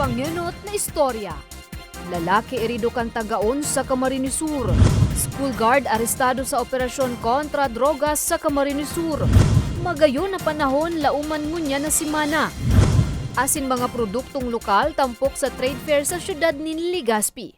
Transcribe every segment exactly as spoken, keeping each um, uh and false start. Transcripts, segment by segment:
Pangenot na istorya. Lalaki erido kan tagaon sa Camarines Sur. School guard arestado sa operasyon kontra drogas sa Camarines Sur. Magayon na panahon lauman ngunyan na semana. Asin mga produktong lokal tampok sa trade fair sa siyudad nin Legazpi.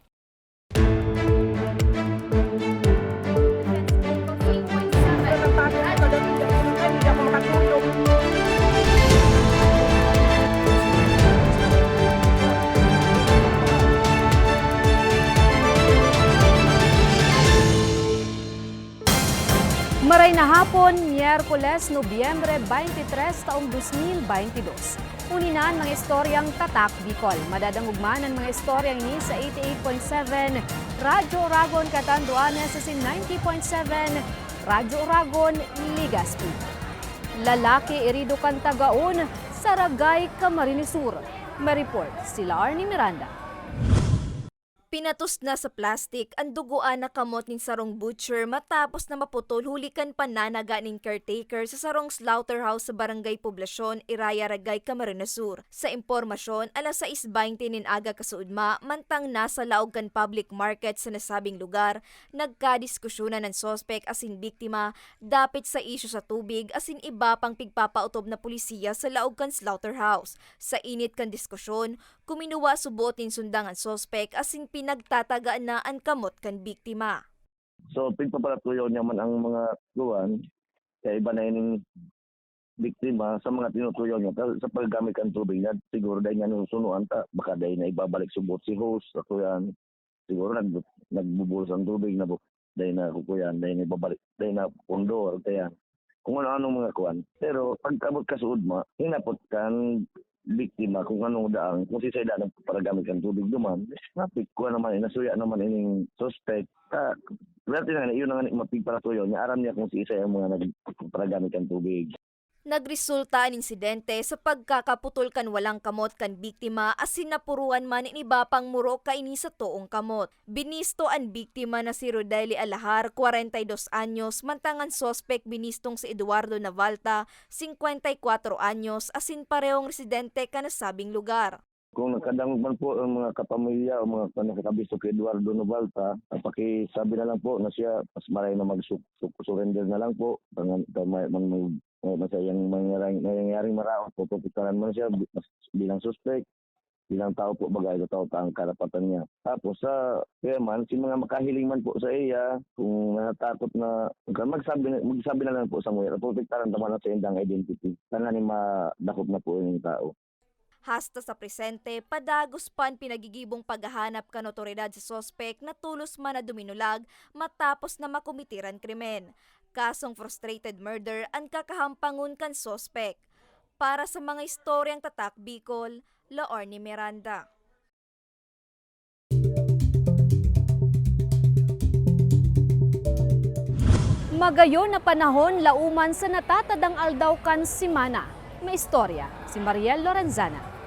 Maray na hapon, Miyerkules, Nobyembre twenty-three, taong dos mil beintidos. Huli na an mga istoryang Tatak Bicol. Madadangog man an mga istoryang ini sa eighty-eight point seven Radyo Oragon, Catanduanes, asin ninety point seven Radyo Oragon, Legazpi. Lalaki erido kan tagaon sa Ragay, Camarines Sur. May report si Laarni Miranda. Pinatos na sa plastik an dugoan na kamot nin sarong butcher matapos na maputol huli kan pananaga nin caretaker sa sarong slaughterhouse sa Barangay Poblacion, Iraya, Ragay, Camarines Sur. Sa impormasyon, alas sais bente nin aga kasuodma, mantang nasa laog kan public market sa nasabing lugar, nagkadiskusyonan an suspek asin biktima dapit sa isyu sa tubig asin iba pang pigpapaotob na polisiya sa laog kan slaughterhouse. Sa init kan diskusyon, kuminuwa subot nin sundang an suspek asin pinagtatagaan na an kamot kan biktima. So, pigpaparatuyaw niya man ang mga kuwan, kaya iba na ining biktima sa mga tinutuyaw niya. Sa, sa paggamit kan tubig niya, siguro dahil niya nusunuan ta, baka dahil na ibabalik subot si host, sa kuyan. Siguro nag-, nagbubulos ang tubig na bu-, dahil na kukuyan, dahil na ibabalik, dahil na pundor, kaya kung ano-anong mga kuwan. Pero pag abot ka sa ugma, hinapot kan biktima kung anong daang, kung si Zayda nagpaparagamit kan tubig duman, napik ko naman, inasuya naman ining suspect. Ah, dati na nga, yun na nga, mapigparatuyo niya, aram niya kung si Isay ang mga nagpaparagamit kan tubig. Nagresulta an insidente sa pagkakaputol kan walang kamot kan biktima asin napuruan man nin iba pang muro kaini sa toong kamot. Binisto an biktima na si Rodelio Alahar, kwarenta y dos anyos, mantang an suspek binistong si Eduardo Navalta, singkwenta y kwatro anyos, asin parehong residente kan nasabing lugar. Kung nakadangog man po ang mga kapamilya o mga nakakabisto kay Eduardo Novalta, ah, pakisabi na lang po na siya mas maray na mag-su-, su-, surrender na lang po. Tangan-, tama man, man, man sa iyang mangyarang, nangyayaring maraot, poprotektaran man siya bi-, mas, bilang suspek, bilang tao po, baga, ito tao, ta ang karapatan niya. Tapos sa, kaya man, si mga makahiling man po sa iya, kung natatakot na, magsabi na, magsabi na lang po sa muya, protektaran tama na sa indang identity. Tanganing madakop na po yung tao. Hasta sa presente, padagos pa an pinagigibong paghahanap kan otoridad sa suspek na tolos man na duminulag matapos na makomitiran krimen. Kasong frustrated murder an kakahampangon kan suspek. Para sa mga istoryang Tatak Bicol, Laorne Miranda. Magayon na panahon lauman sa natatadang aldaw kan semana. May istorya si Mariel Lorenzana.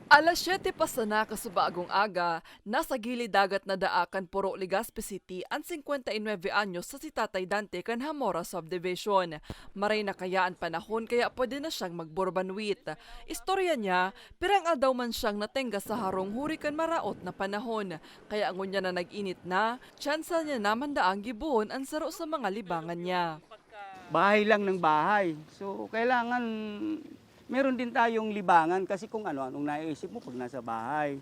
Alas siyete pa sana kasubagong aga, nasa gilid dagat na daa kan Poro, Legazpi City, an singkwenta y nuebe anyos sa si Tatay Dante kan Hamora Subdivision. Maray na kaya an panahon kaya pwede na siyang magburbanwit. Istorya niya, pirang aldaw man siyang natenga sa harong huri kan maraot na panahon. Kaya ngunyan na nag-init na, tsansa niya naman daang gibohon an saro sa mga libangan niya. Bahay lang ng bahay. So, kailangan meron din tayong libangan kasi kung ano-anong naiisip mo pag nasa bahay.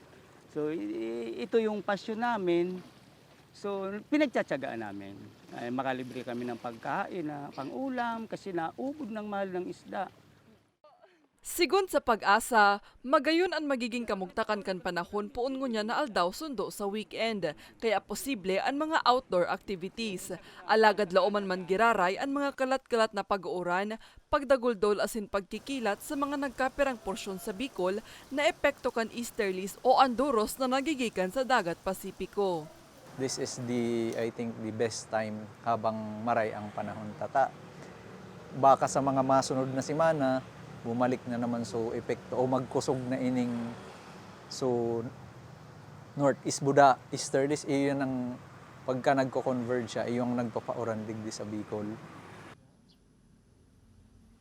So, i-, i-, ito yung pasyon namin. So, pinagtsatsagaan namin. Ay, makalibre kami ng pagkain na pang-ulam kasi naubod ng mahal ng isda. Sigon sa PAGASA, magayon an magiging kamugtakan kan panahon poon ngunyan na aldaw sundo sa weekend, kaya posible an mga outdoor activities. Alagad laoman man giraray an mga kalat-kalat na pag-uuran, pagdaguldol asin pagkikilat sa mga nagkapirang porsyon sa Bicol na epekto kan easterlies o an duros na nagigikan sa Dagat Pasipiko. This is the, I think, the best time habang maray ang panahon tata. Baka sa mga masunod na semana, bumalik na naman so epekto o magkusog na ining so northeast buda, easterlies, iyon ang pagka nagko-converge siya, iyon ang nagpapauran digdi sa Bicol.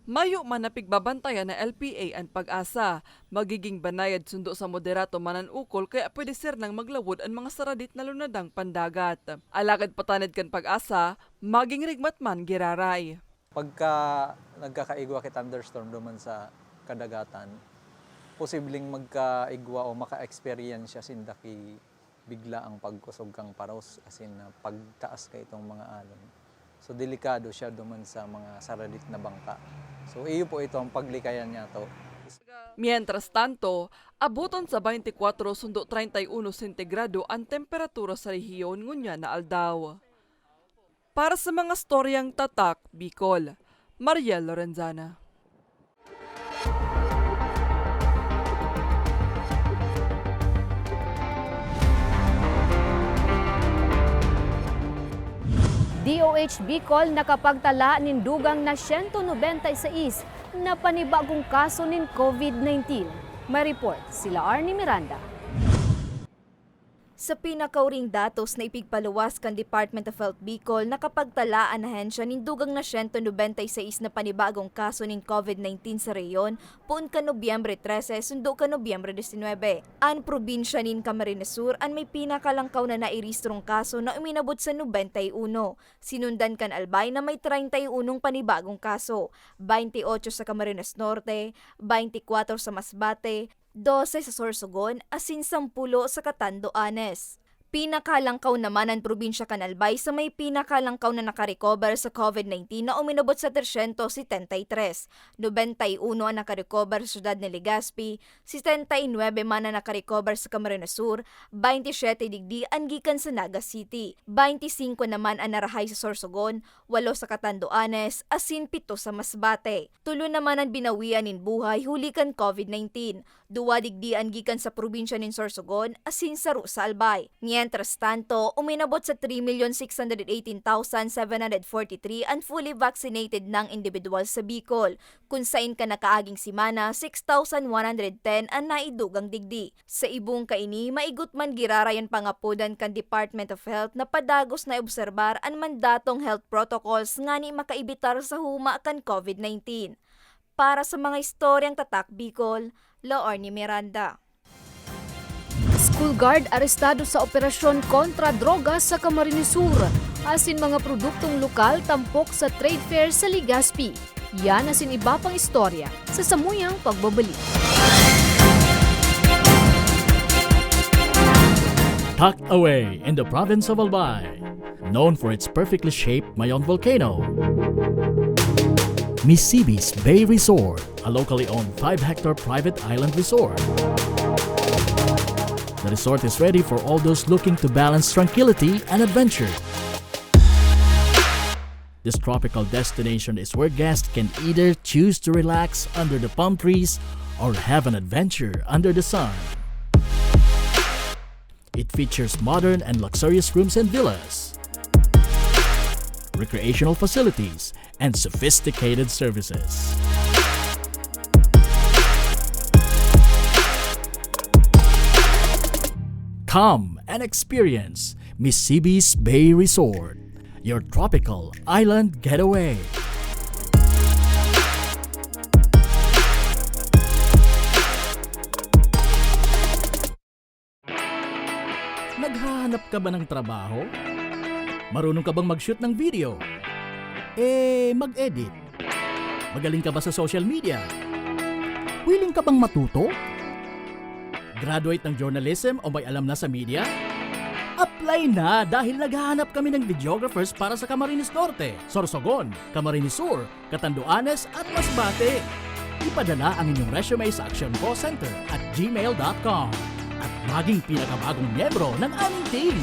Mayo man na pigbabantayan na L P A an PAGASA. Magiging banayad sundo sa moderato man an ukol, kaya pwede sernang maglawod an mga saradit na lunadang pandagat. Alagad patanid kan PAGASA, maging rigmat man giraray. Pagka nagkakaigwa ki thunderstorm duman sa kadagatan, posibleng magkaigwa o maka-eksperyensya sinda ki biglaang pagkusog kan paros, asin, ah, pagtaas kaitong mga alon. So, delikado siya duman sa mga saradit na bangka. So, iyo po ito ang paglikayan niya to. Mientras tanto, aboton sa baynte kwatro sundo treinta y uno sentigrado an temperatura sa rehiyon ngunyan na aldaw. Para sa mga storyang Tatak Bicol, Mariel Lorenzana. D O H Bicol nakapagtala nin dugang na siyento nobenta y seis na panibagong kaso nin COVID nineteen. May report sila Arnie Miranda. Sa pinakauring datos na ipigpaluwas kan Department of Health Bicol, nakapagtala an ahensya nin dugang na siyento nobenta y seis na panibagong kaso nin COVID nineteen sa rehiyon, poon kan Nobyembre trese sundo kan Nobyembre disinwebe. An probinsya nin Camarines Sur an may pinakalangkaw na nairehistrong kaso na uminabot sa nobenta y uno. Sinundan kan Albay na may treinta y unong panibagong kaso, baynte otso sa Camarines Norte, baynte kwatro sa Masbate, dose sa Sorsogon, asin sampulo sa Catanduanes. Pinakalangkaw naman an probinsya kan Albay sa may pinakalangkaw na nakarecover sa COVID nineteen na uminabot sa tresyentos setenta y tres. Nobenta y uno an nakarecover sa syudad ni Legazpi, setenta y nuebe man an nakarecover sa Camarines Sur, baynte syete digdi an gikan sa Naga City, baynte singko naman an narahay sa Sorsogon, walo sa Catanduanes, asin pito sa Masbate. Tulo naman an binawian nin buhay huli kan COVID nineteen. Duwa digdi an gikan sa probinsya nin Sorsogon, asin saro sa Albay. Mientras tanto, uminabot sa three million six hundred eighteen thousand seven hundred forty-three an fully vaccinated nang indibidwal sa Bicol, kun sain kan nakaaging semana, six thousand one hundred ten an naidugang digdi. Sa ibong kaini, maigot man giraray an pangapodan kan Department of Health na padagos na obserbar an mandatong health protocols ngani makaibitar sa huma kan COVID nineteen. Para sa mga istoryang Tatak Bicol, Laorne Miranda. School guard arestado sa operasyon kontra droga sa Camarines Sur, asin mga produktong lokal tampok sa trade fair sa Legazpi. Yan asin iba pang istorya sa samuyang pagbabalik. Tucked away in the province of Albay, known for its perfectly shaped Mayon volcano, Misibis Bay Resort, a locally owned five-hectare private island resort. The resort is ready for all those looking to balance tranquility and adventure. This tropical destination is where guests can either choose to relax under the palm trees or have an adventure under the sun. It features modern and luxurious rooms and villas, recreational facilities, and sophisticated services. Come and experience Misibis Bay Resort, your tropical island getaway. Naghahanap ka ba ng trabaho? Marunong ka bang mag-shoot ng video? Eh, mag-edit? Magaling ka ba sa social media? Willing ka bang matuto? Graduate ng journalism o may alam na sa media? Apply na, dahil naghahanap kami ng videographers para sa Camarines Norte, Sorsogon, Camarines Sur, Catanduanes at Masbate. Ipadala ang inyong resume sa actioncallcenter at gmail dot com at maging pinakabagong miyembro ng aming team.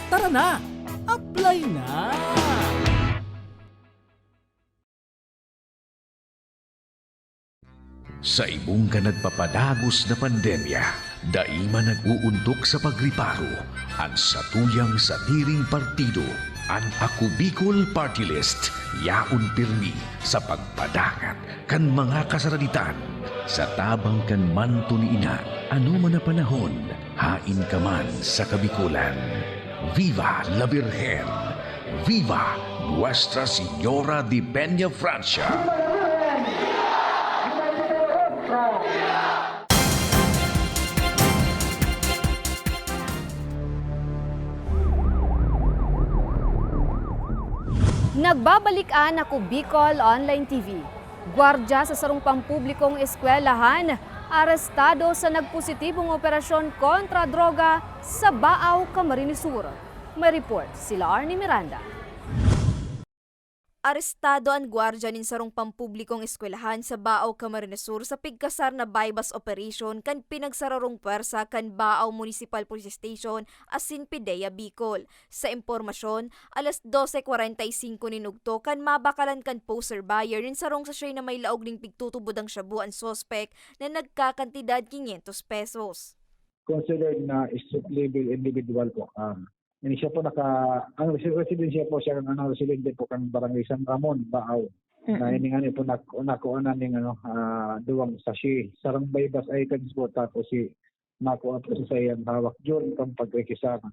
Tara na! Apply na! Sa ibong kan nagpapadagos na pandemya, dai man nag-uuntok sa pagriparo an satuyang sadiring partido, an Ako Bicol Party List, yaon pirmi sa pagpadangat kan mga kasaraditan. Sa tabang kan manto ni Ina, anoman na panahon, haen ka man sa Kabikolan. Viva la Virgen! Viva Nuestra Señora de Peña Francia! Nagbabalik an Ako Bicol Online T V. Gwardya sa sarong pampublikong eskwelahan, arestado sa nagpositibong operasyon kontra droga sa Baao, Camarines Sur. May report si Laarni Miranda. Arestado an gwardya nin sarong pampublikong eskwelahan sa Baao, Camarines Sur sa pigkasar na buy-bust operation kan pinagsararong pwersa kan Baao Municipal Police Station asin PDEA Bicol. Sa impormasyon, alas dose kwarenta y singko nin udto kan mabakalan kan poser buyer nin sarong sachet na may laog nin pigtutubod ang shabu an suspek na nagkakantidad quinientos pesos. Considered na street level individual po. Ah, ini siya po naka, ang resi-, residensya po siya, ang ano, residente po kan Barangay San Ramon, Baao. Na Mm. ini nga ni po nak-, nakuha na ning ano, ah, duwang sachet. Sarong buy-bust items po, tapos si nakuha po sa iyang hawak during kan pagkikisama.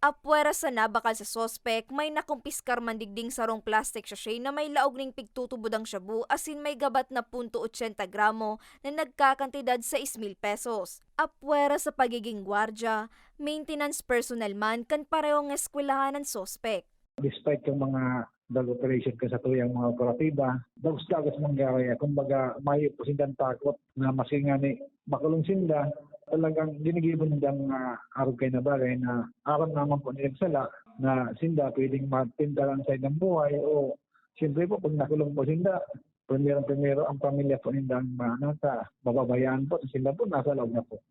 Apwera sa nabakal sa suspek, may nakumpiskar man digding sarong plastic sachet na may laog ning pigtutubod ang shabu asin may gabat na punto ochenta gramo na nagkakantidad sais mil pesos. Apwera sa pagiging gwardya, maintenance personnel man kan parehong eskwelahan an suspek. Despite kan mga drug operation kan satuyang mga operatiba, dagos-dagos mangyari. Kumbaga, mayo po sindang takot na maski nga ni makulong sinda, talagang ginigibo nindang, ah, arog kay na bagay na aram naman po nilang sala na sinda pwedeng mapintaran sa ilang buhay o siyempre po, pag nakulong po sinda, primero-primero ang pamilya po nindang ma-, nasa mababayaan po, sinda po nasa loob na po.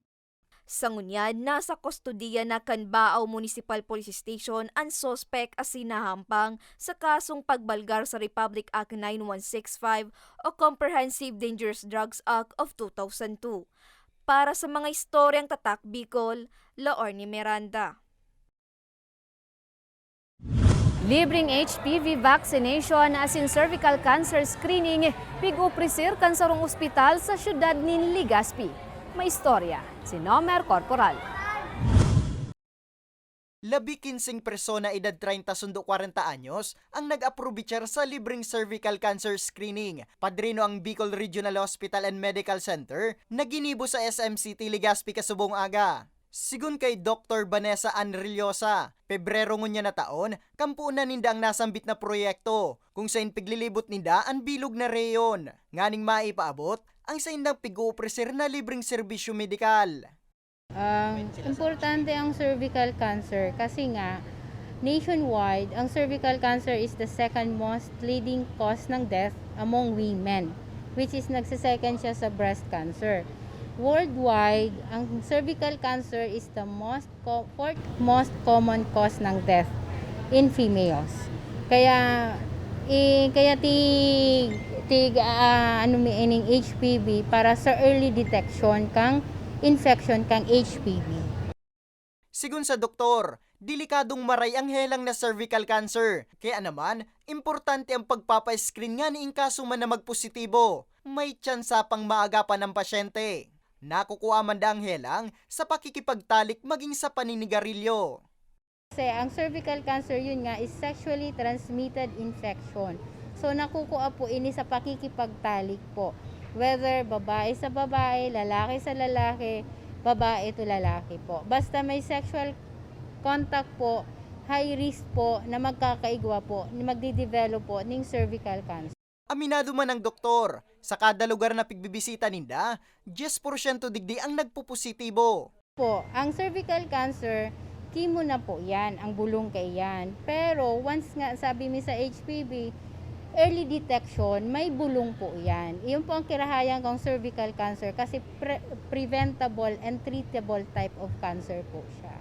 Sa ngunyan, nasa kustodiya na kan Baao Municipal Police Station an suspek asin nahampang sa kasong pagbalgar sa Republic Act nine one six five o Comprehensive Dangerous Drugs Act of two thousand two. Para sa mga istoryang Tatak Bicol, Laorne Miranda. Libreng H P V vaccination asin cervical cancer screening pig-opresir kan sarong ospital sa siyudad nin Legazpi. May istorya si Nomer Corporal. Labi kinseng persona edad treinta sundo kwarenta anyos ang nag-aprobichar sa libreng cervical cancer screening. Padrino ang Bicol Regional Hospital and Medical Center na ginibo sa S M City, Legazpi, kasubong aga. Sigon kay Doktor Vanessa Ann Rillosa, Pebrero ngunyan na taon, kampoon na ninda ang nasambit na proyekto, kung saen piglilibot ninda an bilog na rehiyon, nganing maipaabot ang saindang pig-oopreser na libreng serbisyo medikal. Ah, importante ang cervical cancer kasi nga, nationwide, ang cervical cancer is the second most leading cause ng death among women, which is nagsesecond siya sa breast cancer. Worldwide, ang cervical cancer is the most co-, fourth most common cause ng death in females. Kaya, eh, kaya ti-, tig-, ah, ano mi ining H P V para sa early detection kang infection kang H P V. Sigon sa doktor, delikadong maray ang helang na cervical cancer. Kaya naman, importante ang pagpapa-screen ngani in kaso man na magpositibo. May tsansa pang maagapan ang pasyente. Nakukua man daa ang helang sa pakikipagtalik maging sa paninigarilyo. Kasi ang cervical cancer, yun nga, is sexually transmitted infection. So, nakukua po ini sa pakikipagtalik po. Whether babae sa babae, lalaki sa lalaki, babae to lalaki po. Basta may sexual contact po, high risk po na magkakaigwa po, na magdidevelop po ning cervical cancer. Aminado man ang doktor, sa kada lugar na pigbibisita ninda, dyes porsyento digdi ang nagpopositibo. Po, ang cervical cancer, chemo na po yan, ang bulong kay yan. Pero once nga, sabi mi sa H P V, early detection, may bulong po yan. Iyon po ang kirahayan kong cervical cancer kasi pre-, preventable and treatable type of cancer po siya.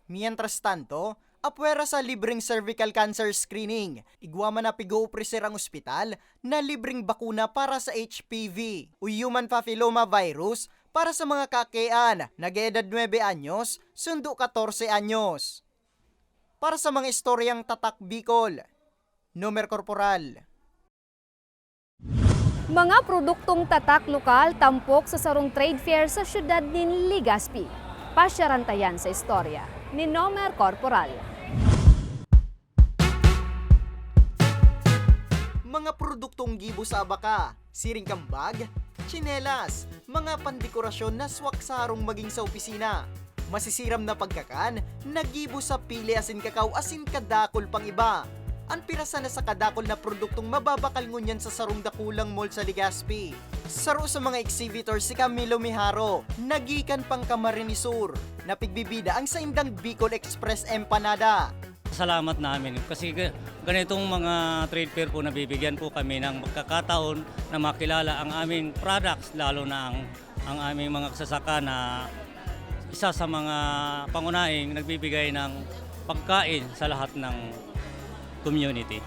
Mientras tanto, apwera sa libreng cervical cancer screening, igwa man na pig-oopreser ang ospital na libreng bakuna para sa H P V o human papilloma virus para sa mga kaakian, nag-eedad nuebe anyos, sundo katorse anyos. Para sa mga istoryang Tatak Bicol, Nomer Corporal. Mga produktong Tatak Lokal tampok sa sarong trade fair sa siyudad nin Legazpi. Pasyaran ta yan sa istorya ni Nomer Corporal. Mga produktong gibo sa abaka, siring kan bag, tsinelas, mga pandekorasyon na swak sa harong maging sa opisina. Masisiram na pagkakan, na gibo sa pili asin kakaw asin kadakul pang iba. An pirasa na sa kadakul na produktong mababakal ngunyan sa sarong dakulang mall sa Legazpi. Saro sa mga exhibitor si Camilo Miharo, nagikan pang Camarines Sur, na pigbibida ang saindang Bicol Express Empanada. Salamat namin kasi ga- ganitong mga trade fair po, nabibigyan po kami ng pagkakataon na makilala ang aming products, lalo na ang, ang aming mga kasasaka na isa sa mga pangunahing nagbibigay ng pagkain sa lahat ng community.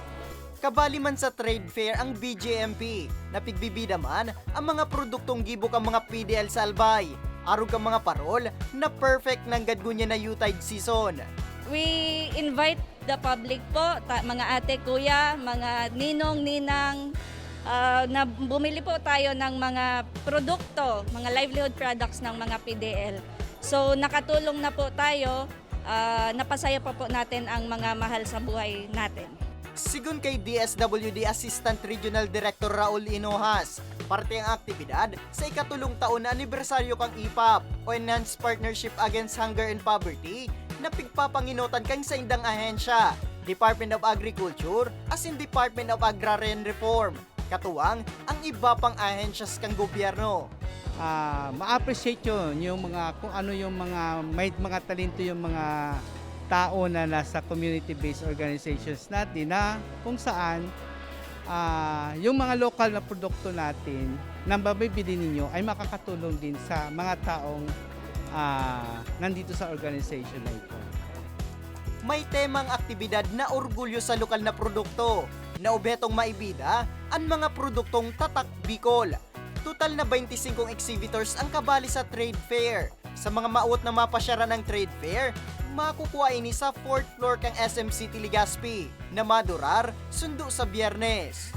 Kabali man sa trade fair ang B J M P, na pigbibida man ang mga produktong gibo kan mga P D L sa Albay, arog kan mga parol na perfect nanggad ngunyan na Yuletide season. We invite the public po, ta- mga ate, kuya, mga ninong, ninang, ah, na bumili po tayo ng mga produkto, mga livelihood products ng mga P D L. So nakatulong na po tayo, ah, napasaya pa po natin ang mga mahal sa buhay natin. Sigon kay D S W D Assistant Regional Director Raul Hinojas, parte ang aktibidad sa ikatulong taon na anibersaryo kan EPAP o Enhanced Partnership Against Hunger and Poverty na pigpapangenotan kan saindang ahensya, Department of Agriculture asin Department of Agrarian Reform, katuwang ang iba pang ahensyas kan gobyerno. Ah, ma-appreciate yun, yung mga, kung ano yung mga, may mga talento yung mga tao na nasa community-based organizations natin na kung saan ah, yung mga lokal na produkto natin na mabibili ninyo ay makakatulong din sa mga taong ah, nandito sa organization na ito. May temang aktibidad na orgulyo sa lokal na produkto, na obhetong maibida an mga produktong Tatak Bicol. Total na baynti singkong exhibitors ang kabali sa trade fair. Sa mga mawot na mapasyaran ang trade fair, makukua ini sa fourth floor kan S M City Legazpi, na madurar sundo sa Biyernes.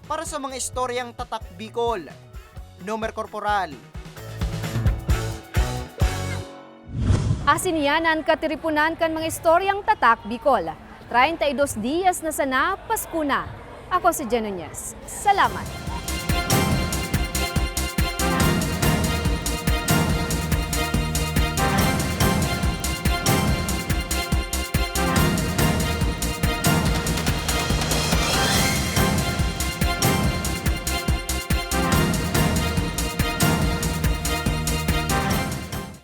Para sa mga istoryang Tatak Bicol, Nomer Corporal. Asin iyan an katiriponan kan mga istoryang Tatak Bicol. Treinta y dos dias na sana, Pasko na. Ako si Jen Nunez. Salamat!